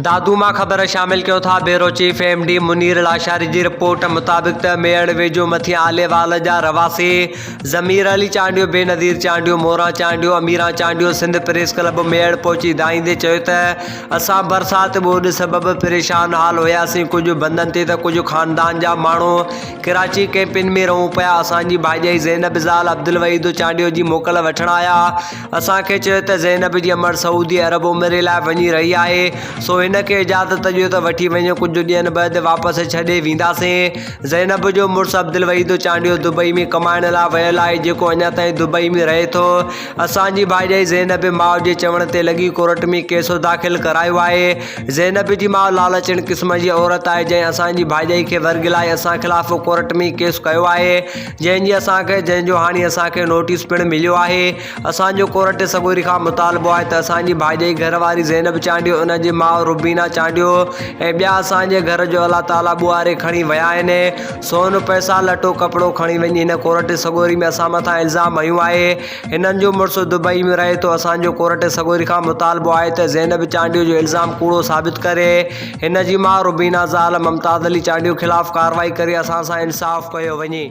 دادو مان خبر شامل ڪيون ٿا bureau chief M D Munir Lashari جي رپورٽ مطابق ته ميهڙ ويجهو مٿين آلي وال جا رهواسي ضمير علي چانڊيو، بينظير چانڊيو، موران چانڊيو، اميران چانڊيو سنڌ پريس ڪلب ميهڙ پهچي دانهيندي چيو ته اسان برسات ٻوڏ سبب پريشان حال هياسين ڪجهه بندن تي ته ڪجهه خاندان جا ماڻهو ڪراچي ڪئمپن ۾ رهون پيا اسان جي ڀاڄائي زينب زال عبدالوحيد چانڊيو جي موڪل وٺڻ آيا اسان کي چيو ته زينب جي امڙ سعودي عرب عمري لاء وڃي رهي آهي، سو هن کي اجازت ڏيو ته وٺي وڃو، ڪجهه ڏينهن بعد واپس ڇڏي وينداسين. زينب جو مڙس عبدالوحيد چانڊيو دبئي ۾ ڪمائڻ لاء ويل آهي، جيڪو اڃا تائين دبئي ۾ رهي ٿو. اسان جي ڀاڄائي زينب ماء جي چوڻ تي لڳي ڪورٽ ۾ ڪيس داخل ڪرايو آهي. زينب جي ماء لالچڻ قسم جي عورت آهي، جنهن اسان جي ڀاڄائي کي ورغلائي اسان خلاف ڪورٽ ۾ ڪيس ڪيو آهي. جنهن جي اسان کي جنهن جو هاڻي اسان کي نوٽيس پڻ مليو آهي اسان جو ڪورٽ سڳوري کان مطالبو آهي ته اسان جي ڀاڄائي گهر واري زينب چانڊيو ان جي ماء روبينا چانڊيو ۽ ٻيا اسان جي گهر جو الله تعالي ٻوهاري کڻي ويا آهن سون پئسا لٽو ڪپڙو کڻي وڃي هن ڪورٽ سڳوري ۾ اسان مٿان الزام هنيو آهي هنن جو مڙس دبئي ۾ رهي ٿو اسان جو ڪورٽ سڳوري کان مطالبو آهي ته زينب چانڊيو جو الزام ڪوڙو ثابت ڪري هن جي ماء روبينا زال ممتاز علي چانڊيو خلاف ڪارروائي ڪري اسان سان انصاف ڪيو وڃي.